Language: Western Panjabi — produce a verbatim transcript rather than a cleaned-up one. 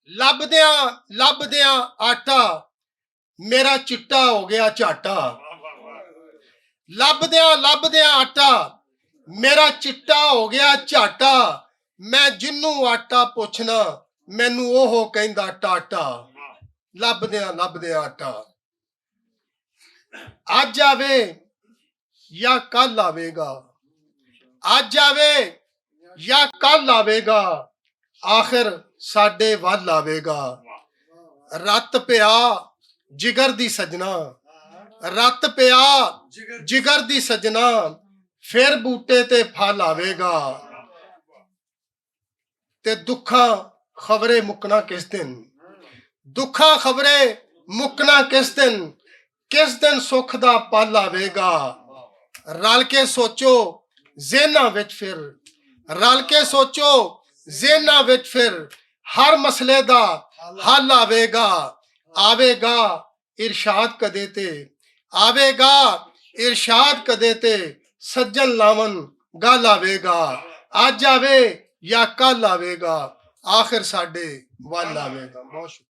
لبدیاں لبدیاں آٹا میرا چٹا ہو گیا جھاٹا۔ لبدیاں لبدیاں آٹا میرا چٹا ہو گیا جھاٹا۔ میں جنوں آٹا پوچھنا، مینوں اوہو کہندا ٹاٹا۔ لبدیاں لبدیاں آٹا۔ اج آوے یا کل آوے گا، اج آوے یا کل آوے گا، آخر ساڈے ول آوے گا۔ رت پیا جگر دی سجنا، رت پیا جگر دی سجنا، پھر بوٹے تے پھل آوے گا۔ تے دکھاں خبرے مکنا کس دن، دکھاں خبرے مکنا کس دن، کس دن سکھ دا پل آوے گا۔ رل کے سوچو ذہناں وچ پھر، رل کے سوچو ذہناں وچ پھر، ہر مسئلے دا حل آوے گا۔ آوے گا ارشاد کدے تے، آوے گا ارشاد کدے تے، سجن لاون گل آوے گا۔ اج آوے یا کل آوے گا، آخر ساڈے ول آوے گا۔ بہت شکریہ۔